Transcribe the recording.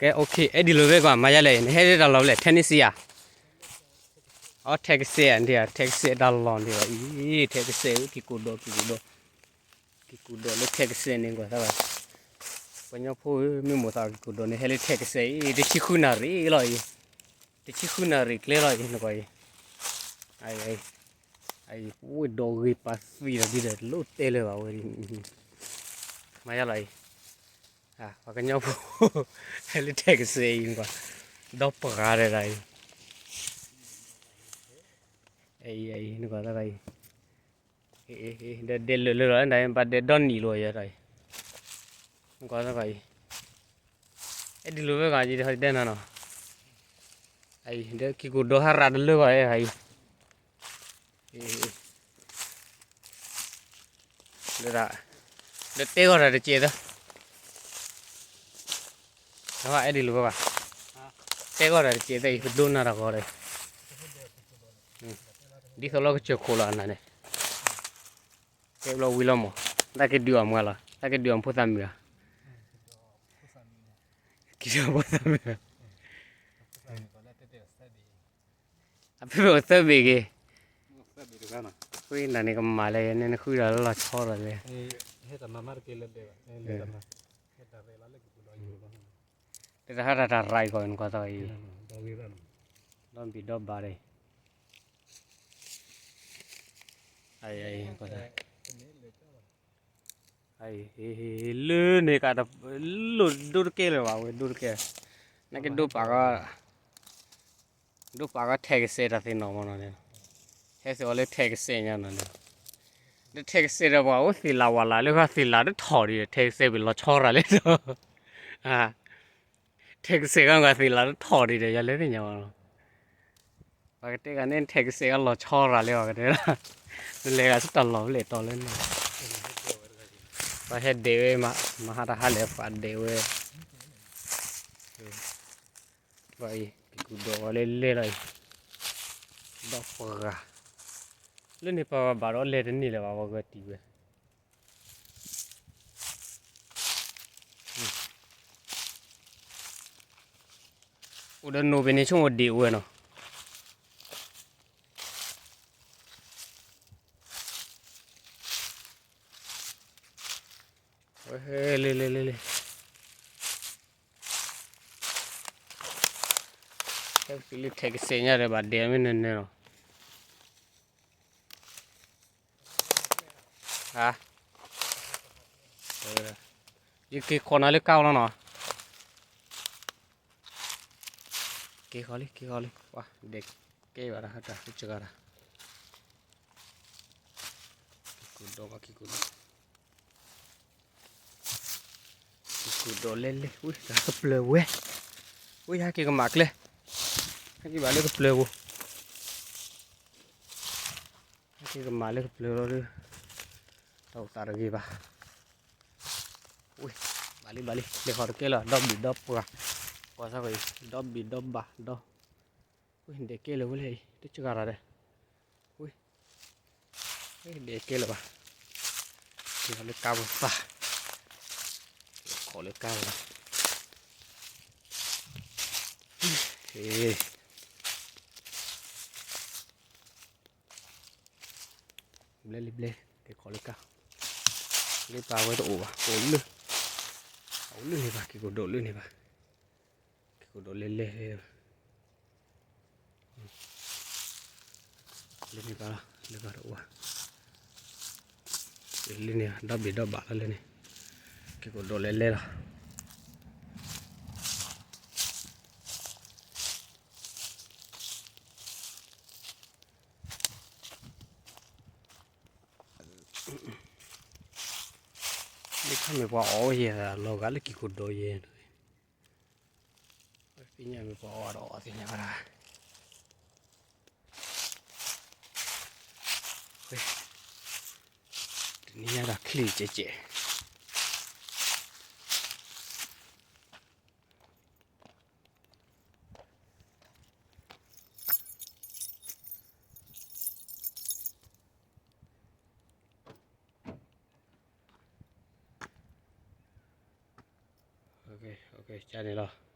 ကဲ OK အဲၣ်ဒိးလိာ်ဝဲကွၢ် မၤယါလဲၣ် နဟဲဒ်တၢ်လီၢ်ဖဲလဲၣ် ထဲန့ၣ်စံယၤ, အီ ထဲကစဲး ထဲကစဲးတၢ်လီၢ်န့ၣ်ဘၣ်အံၤ ထဲကစဲး က့ၤကိးဒီး က့ၤကိးဒီး က့ၤကိးဒီးလၢထဲကစဲးန့ၣ်ကွၢ်သးဘၣ်, ပှၤကညီဖိဧၢ မ့ၢ်မိၢ်သးက့ၤကိးဒီးန့ၣ် ဟဲလၢထဲကစဲးအံၤ တဆံဃုနၣ်ရံၣ်လီၤအံၤ, တဆံဃုနၣ်ရံၣ်ကျဲလီၤအံၤ နကွၢ်အံၤ, အံၤ အံၤ ဝ့ၢ်ဒီးဂ့ၤပာ်သံလီၤဒ်ဒီး တလိၣ်တဲလၢၤဘၣ်ဝဲဒ်, မၤယါလီၤအံၤ, ပှၤကညီဖိ ဟဲလၢထဲကစဲးအံၤနကွၢ်, ဒီပှၤဒၣ်အံၤ, အံၤ အံၤ နကွၢ်သးအံၤ, ဒီးဒဲလၢာ်လၢလီၤ ဘၣ်ဒဲဒီနံၣ်လီၤယၤတၢ်အံၤ, နကွၢ်သးအံၤ, အဲၣ်ဒိးလိာ်ဝဲကွၢ် ယဒဲနၤနီၤ, အံၤ ဒီးက့ၤကိးဒီးဟးရၤတလၢကွၢ်အံၤ, လၢ ဒီးတဲဂီၤတၢ်တစဲးသၢ, အဲၣ်ဒိးလိာ်ဝဲကွၢ်, တဲဂီၤတၢ်တစဲးသၢအံၤ ပဒိနၤတၢ်ဂီၤဒီး, ဒ်သိးလီၤကစၢၢ်ခိၣ်လီၤအနၤန့ၣ်, တဲဘျီဝံၤလီၤမး, တၢ်က့ၤဒုးအီၣ်မွဲလီၤ တၢ်က့ၤဒုးအီၣ်ဖိသၣ်မုၣ်ဧါ, က့ၤဒုးအီၣ်ဖိသၣ်မုၣ်ဧါ, အဖဲဖဲအိၣ်သၢဘ့ၣ်က့ၤ, ဃုနၤန့ၣ်ကမၤလဲၣ် နဃုဒီးလီၤဆီဒီးလဲၣ်, တဟးတၢ်တၢ်ရၤအံၤကီးနကွၢ်သးအံၤ, ဒီဘ့ၣ်ဒီဘၣ်ဒီး, လၢန့ၣ်က လိၣ်ဒိတကဲလၢၤဘၣ်ဝဲ ဒိတကဲ, နကဒိပာ်ကီ, ဒိပာ်ကီထဲကစဲးတၢ်သ့ၣ်နီၣ်မနီၤန့ၣ်, ဟဲသ့ၣ်အီၤလၢထဲကစဲးညါနီၤန့ၣ်, လၢထဲကစဲးဒီးပှၤအိၣ်သ့ၣ်လၤဝၤလၤလၢဃီသ့ၣ်လၤတထီၣ်ဒံး ထဲကစဲးပ့ၤလီၤဆီရၤလဲၣ်ဒီး ထဲကစဲးကီးနကွၢ်သ့ၣ်လၤတထီၣ်ဒံးဒီး ယၤလဲၤသ့ၣ်ညါဘၣ်လီၤ, ပှၤကတဲဂၤန့ၣ် ထဲကစဲးကီးလီၤဆီရၤလဲၣ် ပှၤကတဲ, နလဲၤဂၤစတၢ်လီၢ်ဖဲလဲၣ်တီၤလၢန့ၣ်, ပှၤဟဲဒဲးဝဲ, မဟါတဟါလဲၣ်ပှၤဒဲးဝဲ, ပှၤအံၤ က့ၤကူၣ်ဒိးဝဲလဲၣ်လဲၣ်လီၤအံၤ, ဒီးပှၤ, လၢန့ၣ်ပှၤဘၣ်ဒီးလဲၤတန့ၢ်လၢၤဘၣ် ပှၤဂၤတံၢ်ဝဲ အိၣ်ဒီးနိၣ်ဖဲန့ၣ် ဆိကမိၣ်ဒံးအိၣ်ဝဲနီၤ, ဝဲလ့လ့လ့လ့, ဟဲကတုၤလၢထဲကစဲးညါဒီး ဘၣ်ဒဲးမ့ၢ်နၢၤနၢၤနီၤ, ယက့ၤခိးနၤလၢကါလီၤနီၤ, က့ၤဃီၤလံ က့ၤဃီၤလံ, ပှၤဒဲးကဲဘၣ်တၢ်ဟးတၢ် တစှၤတၢ်, က့ၤကူၣ်ဒိးဘၣ် က့ၤကူၣ်ဒိး, က့ၤကူၣ်ဒိးလဲၣ်လဲၣ်, ဝံၤတၢ်ကပျၢၤဝဲ, ဝံၤဟဲက့ၤကမၣ်ကျဲ, ဟဲက့ၤဘၣ်လၢကပျၢၤပူၤ ဟဲက့ၤကမၣ်လၢကပျၢၤလီၤဒီး, တၢ်အိၣ်သးတဂ့ၤဘၣ်, ဝံၤ, ဘၣ်လံဘၣ်လံ လဲၤဃီၤတကဲလီၤ ဒီဘ့ၣ်ဒီပှၢ်, ကွၢ်စၢ်ဃီၤအံၤ ဒီဘ့ၣ်ဒီဘၣ်ဒီ, ဝံၤ ဒဲးကဲလၢာ်ဝဲလဲၣ်အံၤ တစှၤတၢ်ဒီး, ဝံၤ, ဒဲးကဲလၢာ်ဘၣ်, က့ၤဃီၤလၢကါပူၤသး, ခိးလၢကါပူၤလီၤ, ဘျဲလံဘျဲ, က့ၤခိးလၢကါ, လၢပၢ်ဝဲတအိၣ်ဘၣ် အိၣ်လၢ, အိၣ်လၢန့ၣ်ဘၣ် က့ၤကူၣ်ဒိးလၢန့ၣ်ဘၣ်, က့ၤကူၣ်ဒိးလဲၣ်လဲၣ်, လၢန့ၣ်ဘၣ်လီၤ လၢပၢ်တအိၣ်ဘၣ်, လၢန့ၣ် ဒီဘ့ၣ်ဒီဘၣ်လီၤလၢန့ၣ်, က့ၤကူၣ်ဒိးလဲၣ်လဲၣ်လီၤ. လၢခါမ့ၢ်ပှၤအီၣ်ဝဲယဲၢ် လီၤဂာ်လၢက့ၤကူၣ်ဒိးယဲၢ်, သ့ၣ်ညါမ့ၢ်ပှၤအီၣ်ဒီးအီၣ်သ့ၣ်ညါဝဲဒၣ်, တနံၤညါတၢ်ချံကဲးကဲး ကန့ၣ်လီၤ.